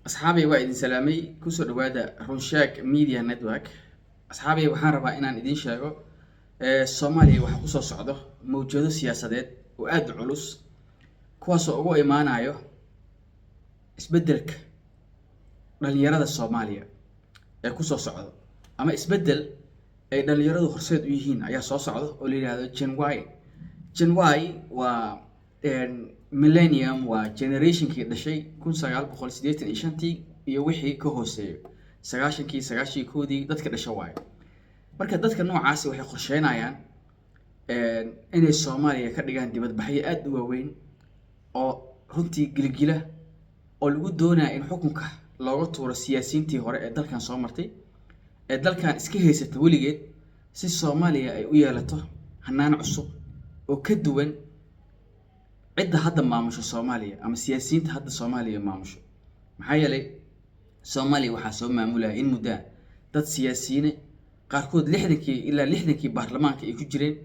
Asxaabay, waa idin salaamay. Kusoo dhawaada Runshaag Media Network. Asxaabay, waxaan rabaa inaan idiin sheego, Soomaaliya waxaa kusoo socdo mawjado siyaasadeed oo aada u culus, kuwaasoo ugu imaanayo isbeddelka dhalinyarada Soomaaliya ee kusoo socdo, ama isbeddel ay dhalinyaradu horseed u yihiin ayaa soo socda oo la yidhaahdo Gen Y. Gen Y waa millennium, waa generationkii dhashay 1985-tii iyo wixii ka hooseeyo, 90-kii, 91-dii dadka dhasha waayo. Marka dadka noocaasi waxay qorsheynayaan inay Soomaaliya ka dhigaan dibadbaxyo aada u waaweyn oo runtii gilgila, oo lagu doonaya in xukunka looga tuuro siyaasiyiintii hore ee dalkan soo martay, ee dalkan iska haysata weligeed, si Soomaaliya ay u yeelato hanaan cusub oo ka duwan cidda hadda maamusho Soomaaliya ama siyaasiyiinta hadda Soomaaliya maamusho. Maxaa yeelay, Soomaaliya waxaa soo maamulaya in muddaa dad siyaasiyiine, qaarkood 60-kii ilaa 60-kii baarlamaanka ay ku jireen,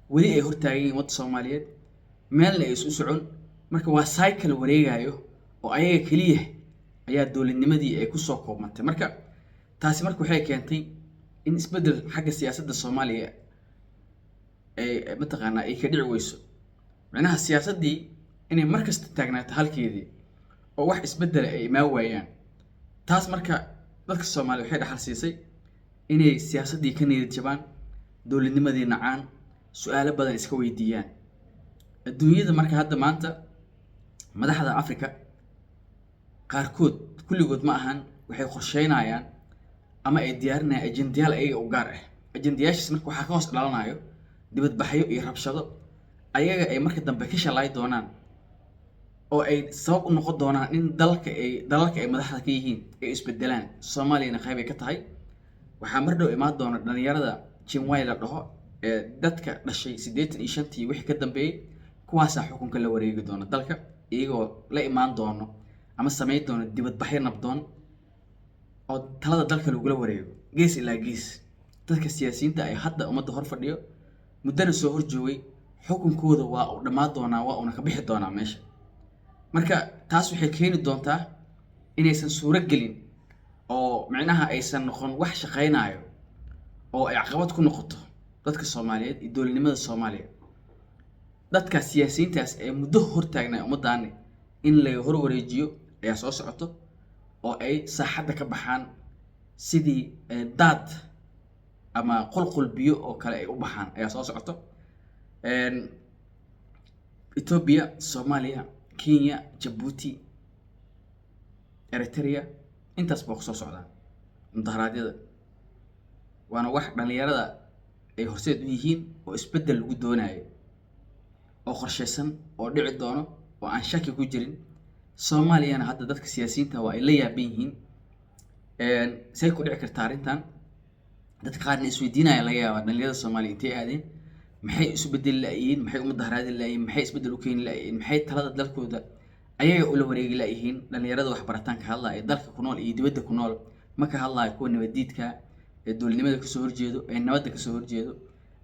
weli ay hortaagan yihiin wadda Soomaaliyeed, meelna ay isu socon. Marka waa cycle wareegayo oo ayaga keliya ayaa dowladnimadii ay kusoo koobmatay. Marka taasi marka waxay keentay in isbeddel xagga siyaasadda Soomaaliya ay mataqaanaa ay ka dhici weyso, micnaha siyaasaddii inay mar kasta taagnaato halkeedii oo wax isbeddela ay imaan waayaan. Taas marka dadka Soomaaliya waxay dhaxal siisay inay siyaasaddii ka niyad jabaan, dowladnimadii nacaan, su-aalo badan iska weydiiyaan adduunyada. Marka hadda maanta madaxda Africa qaarkood, kulligood ma ahan, waxay qorsheynayaan ama ay diyaarinayaan ajendayaal ayaga u gaar ah. Ajendayaashaas marka waxaa ka hoos dhalanayo dibadbaxyo iyo rabshado ayaga ay marka dambe ka shalay doonaan, oo ay sabab u noqon doonaan in dalka ay dalalka ay madaxda ka yihiin ay isbedelaan. Soomaaliyana qayb ay ka tahay. Waxaa mar dhow imaan doona dhalinyarada Gen Y la dhaho, ee dadka dhashay 85-tii wixii ka dambeeyey. Kuwaasaa xukunka la wareegi doona dalka, iyagoo la imaan doono ama samayn doono dibadbaxyo nabdoon oo talada dalka lagula wareego gees ilaa gees. Dadka siyaasiyiinta ay hadda ummadda hor fadhiyo, muddana soo hor joogay, xukunkooda waa uu dhammaan doonaa, waa uuna ka bixi doonaa meesha. Marka taas waxay keeni doontaa inaysan suuro gelin oo micnaha aysan noqon wax shaqaynayo, oo ay caqabad ku noqoto dadka Soomaaliyeed iyo dowladnimada Soomaaliya. Dadka siyaasiyiintaas ee muddo hortaagnaa ummaddaani in laga hor wareejiyo ayaa soo socoto, oo ay saaxadda ka baxaan sidii daad ama qulqul biyo oo kale ay u baxaan ayaa soo socoto. Ethiopia, Soomaaliya, Kenya, Jabuuti, Eritrea, intaas baa kusoo socdaan mudaharaadyada, waana wax dhalinyarada ay horseed u yihiin oo isbeddel lagu doonayo oo qorshaysan oo dhici doono oo aan shaki ku jirin. Soomaaliyana hadda dadka siyaasiyiinta waa ay la yaaban yihiin, say ku dhici kartaa arrintan. Dadka qaarna isweydiinaya laga yaabaa, dhalinyarada Soomaaliya intay aadeen? Maxay isu bedeli la'yihiin? Maxay u mudaharaadi la'yihiin? Maxay isbeddel u keeni la'yihiin? Maxay talada dalkooda ayaga ula wareegi la'yihiin? Dhalinyarada waxbarataan ka hadlaya ee dalka ku nool iyo dibadda ku nool, ma ka hadlayo kuwa nabadiidka ee dowladnimada kasoo horjeedo, ee nabadda kasoo horjeedo,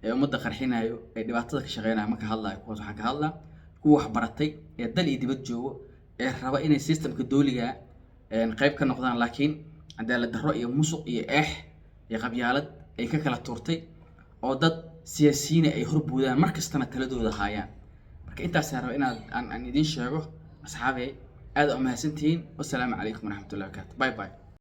ee ummadda qarxinayo, ee dhibaatada ka shaqeynayo, ma ka hadlayo kuwaas. Waxaan ka hadlaa kuwa waxbaratay ee dal iyo dibad joogo, ee raba inay systemka dowliga qayb ka noqdaan, laakiin cadaalad darro iyo musuq iyo eex iyo qabyaalad ay ka kala tuurtay, oo dad siyaasiyiina ay horboodaan, mar kastana taladooda haayaan. Marka intaasaan raba inaad aan idiin sheego. Asxaabey, aad u mahadsantihiin. Wasalaamu calaykum waraxmatullahi wabarakaatu. Bye bye.